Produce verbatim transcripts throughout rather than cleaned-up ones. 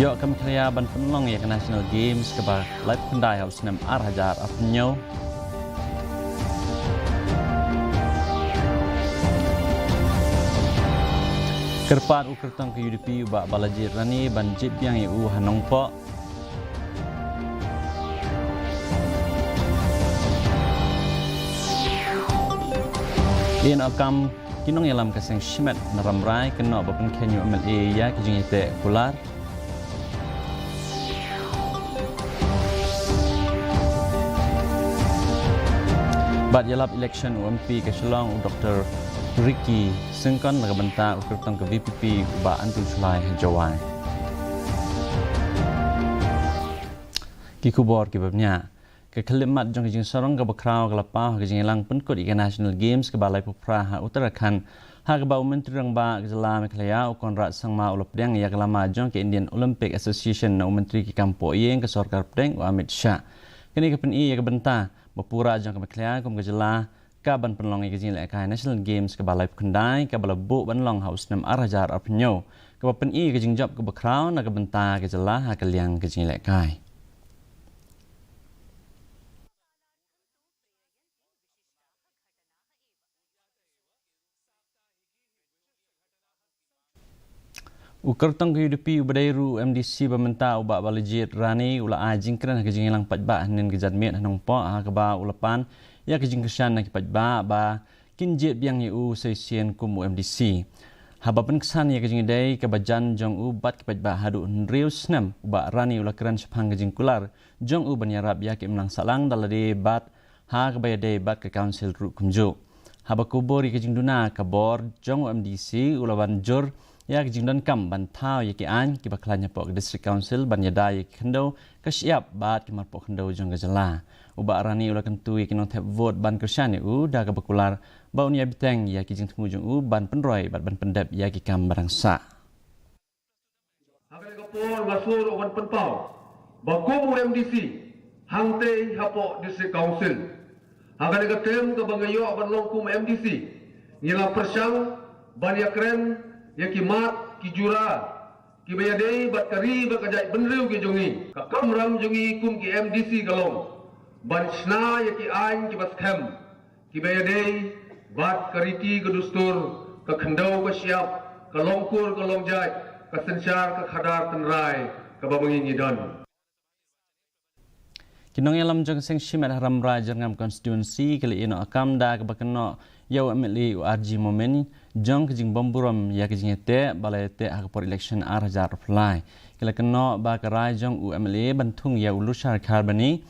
Ïoh ka Meghalaya ban pynlong ïa ka National Games kaba laiphew khyndai ha u snem ar hajar arphew hynñiew. Kyrpad u kyrtong ka U D P u Bah Balajied Rani ban jied biang ïa u ha Nongpoh. Ïa ka kam, ki nongïalam ka seng shimet na Rambrai kynnoh ba pynkheiñ ïa u M L A ïa ki jingïateh kular. Bad ïalap election u M P ka Shillong u Doktor Ricky Syngkon na ka bynta u kyrtong ka V P P u Bah Andrew Shullai ha Jowai. Ki khubor kiba bniah. Ka khyllipmat jong ka jingsarong kaba khraw ka la paw ha ka jingïalang pynkut ïa ka National Games kaba laiphew phra ha Uttarakhand, ha kaba u Myntri Rangbah ka jylla Meghalaya u Conrad Sangma u la pdiang ïa ka lama jong ka Indian Olympic Association na u Myntri ki kam pohïing ka Sorkar Pdeng u Amit Shah. Kane ka pyni ïa ka bynta ba pura jong ka Meghalaya kum ka jylla ka ban pynlong ïa ka jingïalehkai National Games kaba laiphew khyndai kaba la buh ban long ha u snem ar hajar arphew hynñiew, kaba pyni ïa ka jingjop kaba khraw na ka bynta ka jylla ha ka liang ka jingïalehkai. U kyrtong ka U D P uba dei ruh u M D C ba mynta u Bah Balajied Rani u la ai jingkren ha ka jingïalang paidbah hynnin ka janmiet ha Nongpoh, ha kaba u la pan ïa ka jingkyrshan na ki paidbah ba kin jied biang ïa u sa shisien kum u M D C. Haba pynksan ïa ka jingïadei kaba jan jong u bad ki paidbah haduh hynriew snem, u Bah Rani u la kren shaphang ka jingkular jong u ban ïarap ïa ki imlang sahlang da lade bad ha kaba ïadei bad ka Council ruh kumjuh. Haba kubur ïa ka jingduna ka bor jong u M D C u la ban jur ïa ka jingdonkam ban thaw ïa ki aiñ kiba khlaiñ hapoh ka District Council ban ïada ïa ki khyndew ka shyiap bad ki marpoh khyndew jong ka jylla. U Bah Rani u la kyntu ïa ki nongthep vote ban kyrshan ïa u da kaba kular ba un ïa bteng ïa ki jingthmu jong u ban pynroi bad ban pyndep ïa ki kam ba dang sah. Ha kane ka por nga sngewthuh ban pynpaw ba kum u M D C hangtei hapoh District Council, ha kane ka term kaba nga ïoh ban long kum M D C, ngi la pyrshang ban ïakren ïa ki mat ki jura kiba ïadei bad ka ri bad ka jaitbynriew ki jong ngi. Ka kamram jong ngi kum ki M D C ka long ban shna ïa ki aiñ kiba skhem kiba ïadei bad ka riti ka dustur, ka khyndew ka shyiap, ka longkur ka longjait, ka synshar ka khadar tynrai kaba ma ngi ngi don. Ki nongïalam jong ka seng shimet ha Rambrai Jyrngam Constituency ki la ïehnoh kam da kaba kynnoh ïa u M L A u R G Momin jong ka jingbym burom ïa ka jingïateh ba la ïateh ha ka por election ar hajar arphew lai. Ki la kynnoh ba ka rai jong u M L A ban thung ïa u Lushar Kharbani,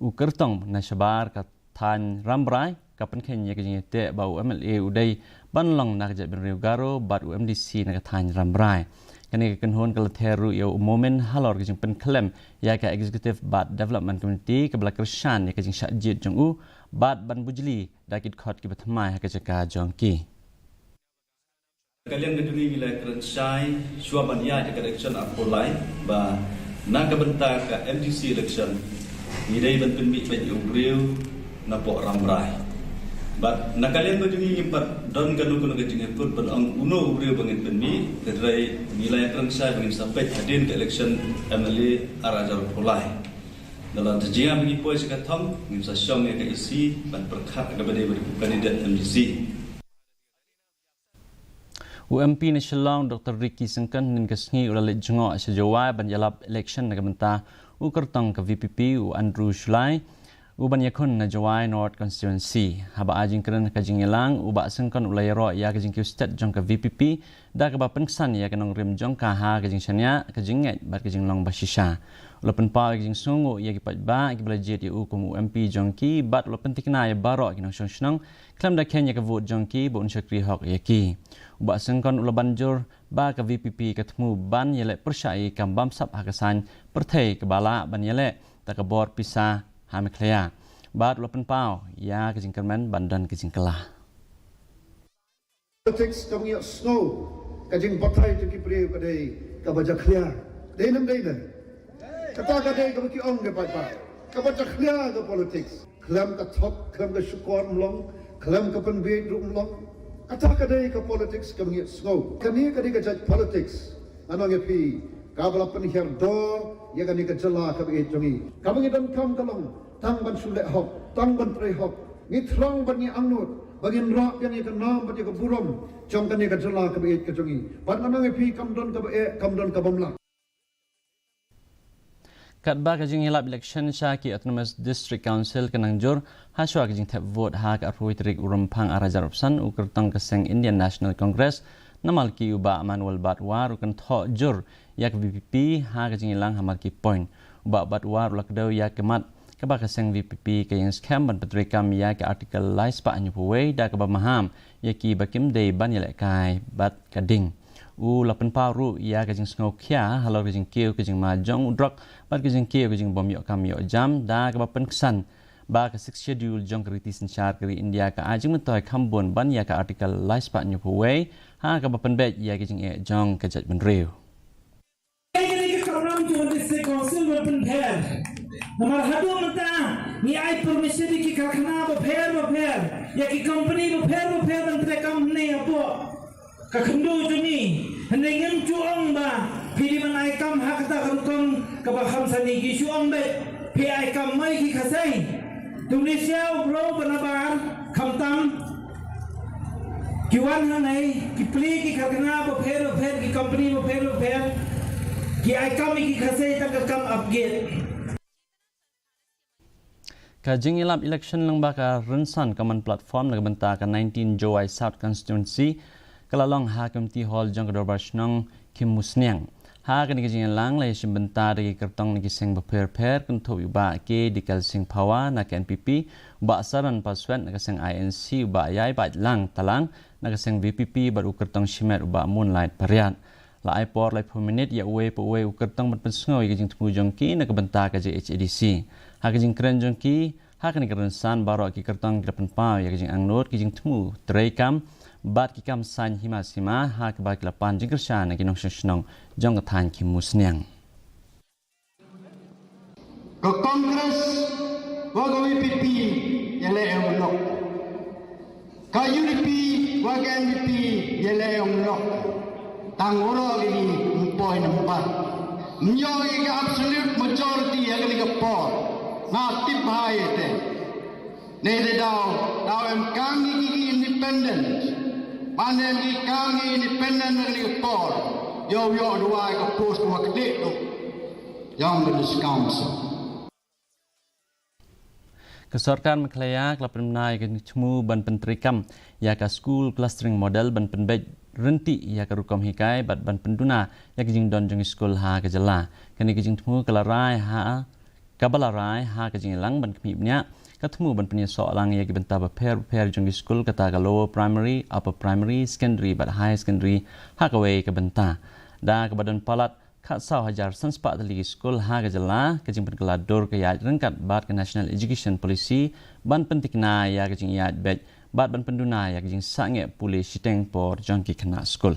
u kyrtong na shabar ka thaiñ Rambrai, ka pynkheiñ ïa ka jingïateh ba u M L A u dei ban long na ka jaitbynriew Garo bad u M D C na ka thaiñ Rambrai. Kane ka kynhun ka la ther ruh ïa u Momin halor ka jingpynkhlem ïa ka Executive bad Development Committee kaba la kyrshan ïa ka jingshah jied jong u bad ban bujli da ki dkhot kiba thymmai ha ka jaka jong ki. Ka liang ka jong ngi ngi la kren shai shuwa ban ïaid ïa ka election arphew lai ba na ka bynta ka M D C election ngi dei ban pynmih beit ïa u briew napoh Rambrai. Bad na ka liang ka jong ngi ngim pat don kano kano ka jingïaput ban ong uno u briew ba ngin pynmih, hynrei ngi la ïakren shai ba ngin sa peit hadien ka election M L A ar hajar arphew lai. Da la jia ba ngi poi sha ka thong ngin sa shong ïa ka E C ban pyrkhat kaba dei ba dei u candidate M D C. U M P na Shillong, Doktor Ricky Syngkon, hynnin ka sngi u la leit jngoh sha Jowai ban ïalap election na ka bynta u kyrtong ka V P P, u Andrew Shullai, u ban ïakhun na Jowai North Constituency. Haba ai jingkren ha ka jingïalang, u Bah Syngkon u la ïaroh ïa ka jingkiew stet jong ka V P P da kaba pynksan ïa ka nongrim jong ka ha ka jingshaniah, ka jingngeit bad ka jinglong ba shisha. U la pynpaw ïa ka jingsngewnguh ïa ki paidbah kiba la jied ïa u kum u M P jong ki bad u la pynthikna ïa baroh ki nongshong shnong khlem da kheiñ ïa ka vote jong ki ba un shakri hok ïa ki. U Bah Syngkon u la ban jur ba ka V P P ka thmu ban ïaleh pyrshah ïa ki kam bamsap ha ka saiñ pyrthei kaba lah ban ïaleh da ka bor pisa ha Meghalaya. Bad u la pynpaw ïa ka jingkyrmen ban don ka jingkylla. Politics kam ïohsngew ka jingbatai jong ki briew ka dei kaba jakhlia. Dei ne em dei ne? Kata ka dei kaba ki ong ki paidbah. Kaba jakhlia ka politics. Khlem ka thok, khlem ka shukor ym long, khlem ka pynbiej ruh ym long. Kata ka dei ka politics kam ïohsngew. Kane ka dei ka jait politics. Nga ong ïa phi, Kaba la pynhiar dor ïa kane ka jylla kaba ïeit jong ngi. Kaba ngi donkam ka long tang ban shu leh hok, tang ban trei hok. Ngi thrang ban ngi angnud ba ngin rah biang ïa ka nam bad ïa ka burom jong kane ka jylla kaba ïeit ka jong ngi. Bad nga ong ïa phi, kam don kaba eh, kam don kaba mlak. Katba ka jingïalap election sha ki Autonomous District Council ka nang jur, hashwa ka jingthep vote ha ka arphew tarik u Rymphang arhajar arphew san, u kyrtong ka seng Indian National Congress na Malki u Bah Manuel Batwar u kynthoh jur ïa ka V P P ha ka jingïalang ha Malki Point. U Bah Batwar u la kdew ïa ka mat kaba ka seng V P P ka ïeng skhem ban pyntreikam ïa ka Article lai spah hynñiewphew wei da kaba maham ïa kiba kim dei ban ïalehkai bad ka ding. U la pynpaw ruh ïa ka jingsngewkhia halor ka jingkiew ka jingma jong u drok bad ka jingkiew ka jingbym ïoh kam ïoh jam da kaba pynksan ba ka Sixth Schedule jong ka riti synshar ka ri India ka ai jingmyntoi kham bun ban ïa ka Article lai spah hynñiewphew wei ha kaba pynbeit ïa ka jingeh jong ka jaitbynriew. Kane ka program jong ka District Council ba pynpher. Namar haduh mynta ngi ai permission ïa ki karkhana bapher bapher, ïa ki company bapher bapher ban trei kam hangne hapoh ka khyndew jong ngi. Hynrei ngim ju ong ba phi dei ban ai kam ha kata ka rukom kaba kham sani. Ki shu ong ba phi ai kam mo ïa ki Khasi. Te u Malaysia u briew ba nabar, khamtam ki wan hangne, ki plie ki karkhana bapher bapher, ki company bapher bapher, ki ai kam ïa ki Khasi tang ka kam ap gate. Ka jingïalap election lyngba ka rynsan Common Platform na ka bynta ka nineteen Jowai South Constituency ka la long ha Community Hall jong ka Dorbar Shnong Khimmusniang. Ha kane ka jingïalang la ïashim bynta da ki kyrtong na ki seng bapher bapher, kynthup ïa u Bah K Dikelsing Phawa na ka N P P, u Bah Saran Paswet na ka seng I N C, u Bah Ïaibait Lang Talang na ka seng V P P bad u kyrtong shimet u Bah Moonlight Pariat. La ai por laiphew minit ïa uwei pa uwei u kyrtong ban pynsngew ïa ka jingthmu jong ki na ka bynta ka J H A D C. Ha ka jingkren jong ki ha kane ka rynsan, baroh ki kyrtong ki la pynpaw ïa ka jingangnud, ka jingthmu treikam bad ki kam saiñ hima sima ha kaba ki la pan jingkyrshan na ki nongshong shnong jong ka thaiñ Khimmusniang. Ka Congress wa ka V P P ïaleh ïa u lok. Ka U D P wa ka N P P ïaleh ïa u lok. Tang waroh kine ym poi namar ym ïoh ïa ka absolute majority ha kane ka por. Nga tip bha ïa te. Nangta daw, daw em kam ïa ki independent. Ban em ki kam ïa ki independent ha kane ka por, ïoh ïoh duwai ka post wa kdih tu jong ka District Council. Ka sorkar Meghalaya ka la pynbna ïa ka jingthmu ban pyntreikam ïa ka School Clustering Model ban pynbeit ryntih ïa ka rukom hikai bad ban pynduna ïa ka jingdon jong ki skul ha ka jylla. Kane ka jingthmu ka la rai ha, kaba la rai ha ka jingïalang ban khmih bniah ka thmu ban pynïasoh lang ïa ki bynta bapher bapher jong ki skul, kata ka Lower Primary, Upper Primary, Secondary bad Higher Secondary ha kawei ka bynta. Da kaba don palat khatsaw hajar san spah tylli ki skul ha ka jylla, ka jingpynkylla dur ka ïaid ryngkat bad ka National Education Policy ban pyntikna ïa ka jingïaid beit bad ban pynduna ïa ka jingsangeh pule shiteng por jong ki khynnah skul.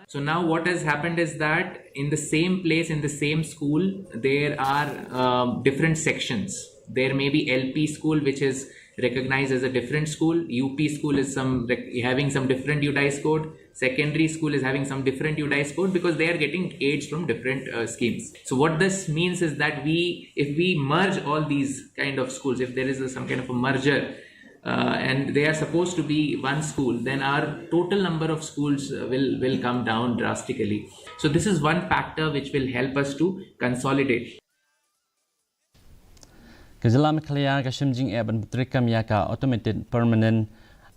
So now what has happened is that in the same place, in the same school, there are um, different sections. There may be L P school, which is recognized as a different school. U P school is some rec- having some different U D I S code. Secondary school is having some different U D I S code because they are getting aids from different uh, schemes. So what this means is that we, if we merge all these kind of schools, if there is a, some kind of a merger, uh, and they are supposed to be one school, then our total number of schools uh, will will come down drastically. So this is one factor which will help us to consolidate. Ka jylla Meghalaya ka shim jingeh ban pyntreikam ïa ka Automated Permanent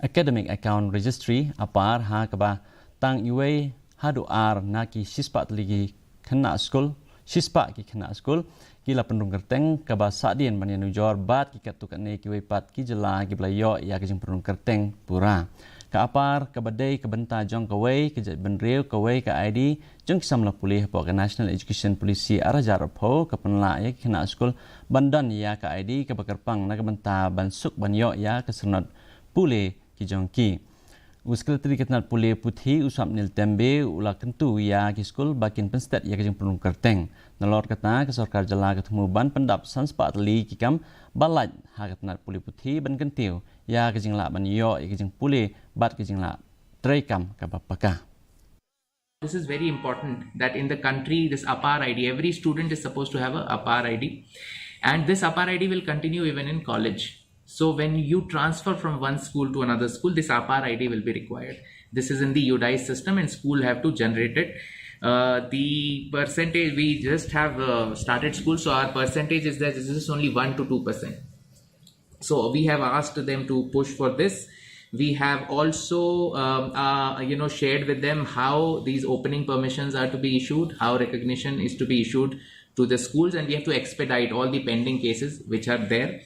Academic Account Registry, APAR, ha kaba tang iwei haduh ar na ki shispah tylli ki khynnah skul, shispah ki khynnah skul ki la pynrung kyrteng, kaba sahdien ban ïanujor bad ki katto katne kiwei pat ki jylla kiba la ïoh ïa ka jingpynrung kyrteng pura. Ka APAR kaba dei ka bynta jong kawei ka jaitbynriew, kawei ka I D jong ki samla pule hapoh ka National Education Policy arhajar arphew ka pynlah ïa ki khynnah skul ban don ïa ka I D kaba kyrpang na ka bynta ban suk ban ïoh ïa ka syrnod pule ki jong ki. U Secretary ka tnat pule puthi, u Swapnil Tembe, u la kyntu ïa ki skul ba kin pynstet ïa ka jingpynrung kyrteng. Nalor kata, ka sorkar jylla ka thmu ban pyndap san spah tylli ki kam ba lait ha ka tnat pule puthi ban kyntiew ïa ka jinglah ban ïoh ïa ka jingpule bad ka jinglah treikam kaba paka. This is very important that in the country, this APAR I D, every student is supposed to have a APAR I D. And this APAR I D will continue even in college. So when you transfer from one school to another school, this APAR I D will be required. This is in the UDISE system, and school have to generate it. Uh, the percentage, we just have uh, started school, so our percentage is that this is only one to two percent. So we have asked them to push for this. We have also, um, uh, you know, shared with them how these opening permissions are to be issued, how recognition is to be issued to the schools, and we have to expedite all the pending cases which are there.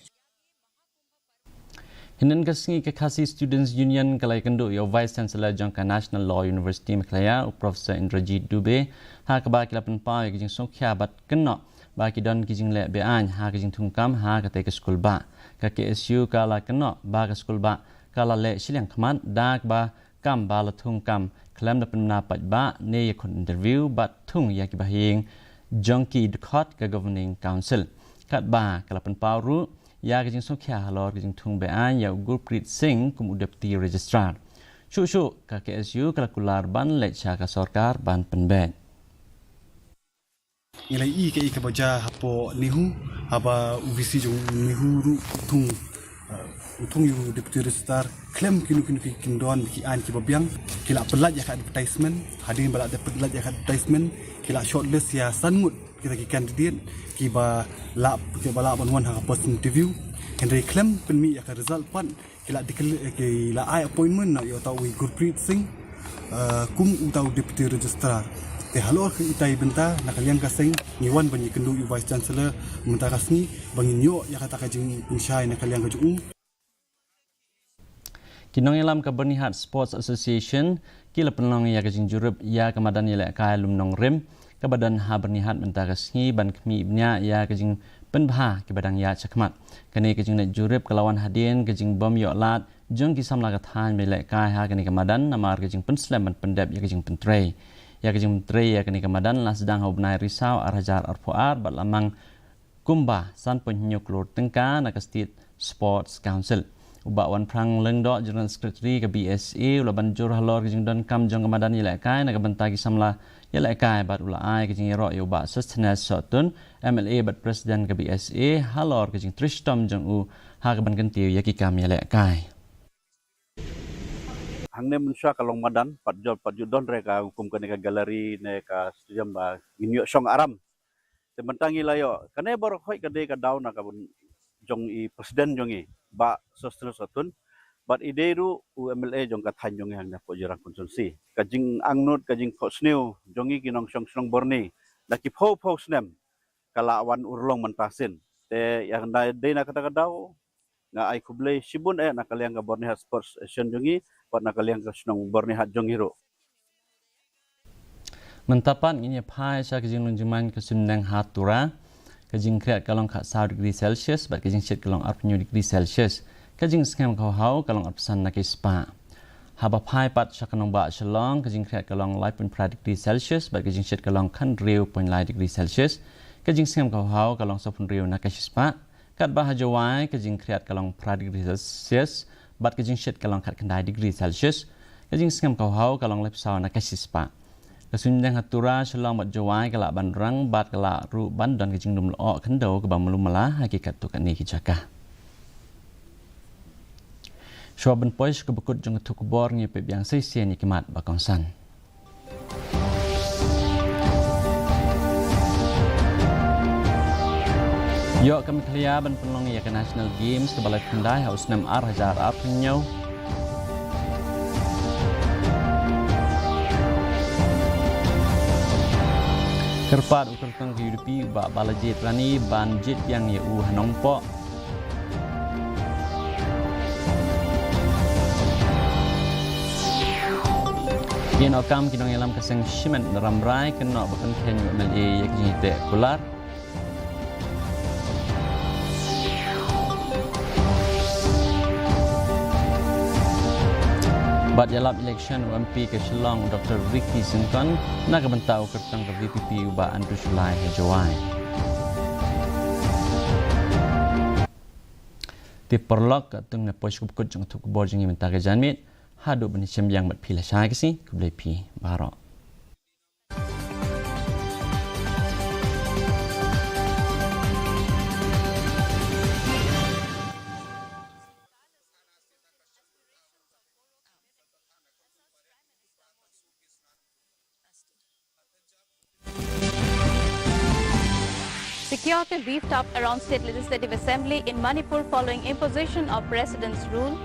Hynnin ka sngi ka Khasi Students Union ka la ïakynduh ïa u Vice Chancellor jong ka National Law University Meghalaya, u Professor Indrajit Dubey, ha kaba ki la pynpaw ïa ka jingsngewkhia bad kynnoh ba ki don ki jingleh be-aiñ ha ka jingthung kam ha katei ka skulbah. Ka K S U ka la kynnoh ba ka skulbah ka la leh shiliang khmat da kaba kam ba la thung kam khlem da pynbna paidbah ne ïakhun interview bad thung ïa ki bahaïing jong ki dkhot ka Governing Council. Katba ka la pynpaw ruh ïa ka jingsngewkhia halor ka jingthung be-aiñ ïa u Gurpreet Singh kum u Deputy Registrar. Shuh shuh ka K S U ka la kular ban leit sha ka sorkar ban pynbeit. Ngi la ïohi kaei kaba jia hapoh NEHU, haba u VC jong NEHU ruh u thung, uh, u thung ïa u Deputy Registrar khlem kino kino ki kyndon ki aiñ kiba biang. Ki la pynlait ïa ka advertisement, hadien ba la dep pynlait ïa ka advertisement, ki la shortlist ïa san ngut kita ki candidate kiba lah, kiba lah ban wan ha ka post interview. Hynrei khlem pynmih ïa ka result pat, ki la declare, ki la ai appointment noh ïa uta u Gurpreet Singh, uh, kum uta u Deputy Registrar. Te halor ka itai bynta na ka liang ka seng ngi wan ban ïakynduh ïa u Vice Chancellor mynta ka sngi ba ngin ïoh ïa kata ka jingpynshai na ka liang ka jong u. Ki nongïalam ka Byrnihat Sports Association ki la pynlong ïa ka jingjurip ïa ka madan ïalehkai Lumnongrim kaba don ha Byrnihat mynta ka sngi ban khmih bniah ïa ka jingpynbha kiba dang ïaid shakhmat. Kane ka jingleit jurip ka la wan hadien ka jingbym ïoh lad jong ki samla ka thaiñ ba ïalehkai ha kane ka madan namar ka jingpynslem ban pyndep ïa ka jingpyntrei. Ïa ka jingpyntrei ïa kane ka madan la sdang ha u bnai Risaw ar hajar arphew ar bad la mang kumba san point hynñiew klur tyngka na ka State Sports Council. U Bah Wanphrang Lyngdoh, General Secretary ka BSA, u la ban jur halor ka jingdonkam jong ka madan ïalehkai na ka bynta ki samla ïalehkai bad u la ai ka jingïaroh ïa u Bah Sosthenes Sohtun, MLA bad President ka BSA, halor ka jingtrei shitom jong u ha kaban kyntiew ïa ki kam ïalehkai. Hangne mynshuwa ka long madan, pat jot, pat ju don re ka kum kane ka gallery ne ka stadium ba ngin ïoh shong aram. Te mynta ngi la ïoh kane baroh khoit ka dei ka daw na ka bun jong i president jong i, Bah Sosthenes Sohtun, bad i dei ruh u MLA jong ka thaiñ jong i hangne hapoh Jirang constituency. Ka jingangnud, ka jingphohsniew jong i ki nongshong shnong Byrni da ki phew phew snem ka la wan urlong mynta sien. Te ïa ka dei na kata ka daw nga ai khublei shibun eh na ka liang ka Byrnihat Sports Association jong i bad na ka liang ka shnong Byrnihat jong i ruh. Mynta pat ngin ïa phai sha ka jinglong jingman ka suiñbneng ha Tura. Ka jingkhriat ka long khatsaw degree Celsius bad ka jingshit ka long arphew hynñiew degree Celsius. Ka jingsngem ka haw ka long arphew san na ka shispah. Haba phai pat sha ka nongbah Shillong, ka jingkhriat ka long lai point phra degree Celsius bad ka jingshit ka long khathynriew point lai degree Celsius. Ka jingsngem ka haw ka long sawphew hynriew na ka shispah. Katba ha Jowai ka jingkhriat ka long phra degree Celsius bad ka jingshit ka long khatkhyndai degree Celsius. Ka jingsngem ka haw ka long laiphew saw na ka shispah. Ka suiñbneng ha Tura, Shillong bad Jowai ka lah ban rang bad ka lah ruh ban don ka jinglum lyoh khyndew kaba malu mala ha ki katto katne ki jaka. Shuwa ban poi sha kaba kut jong ka thup khubor, ngin peit biang sa shisien ïa ki mat ba kongsan. Ïoh ka Meghalaya ban pynlong ïa ka National Games kaba laiphew khyndai ha u snem ar hajar arphew hynñiew. Kyrpad u kyrtong ka UDP u Bah Balaji Pradhan ban jied biang ïa u ha Nongpoh. Ïa u kam ki nongïalam ka seng shimet na Rambrai kynnoh ba pynkheiñ u MLA ïa ka jingïateh kular. Bad ïalap election u MP ka Shillong u Doctor Ricky Syngkon na ka bynta u kyrtong ka VPP u Bah Andrew Shullai ha Jowai. Te paralok, katto ngan poi sha kaba kut jong ka thup khubor jong ngi mynta ka janmiet. Haduh ban ïashem biang bad phi lashai ka sngi, khublei phi baroh. Security beefed up around State Legislative Assembly in Manipur following imposition of President's rule.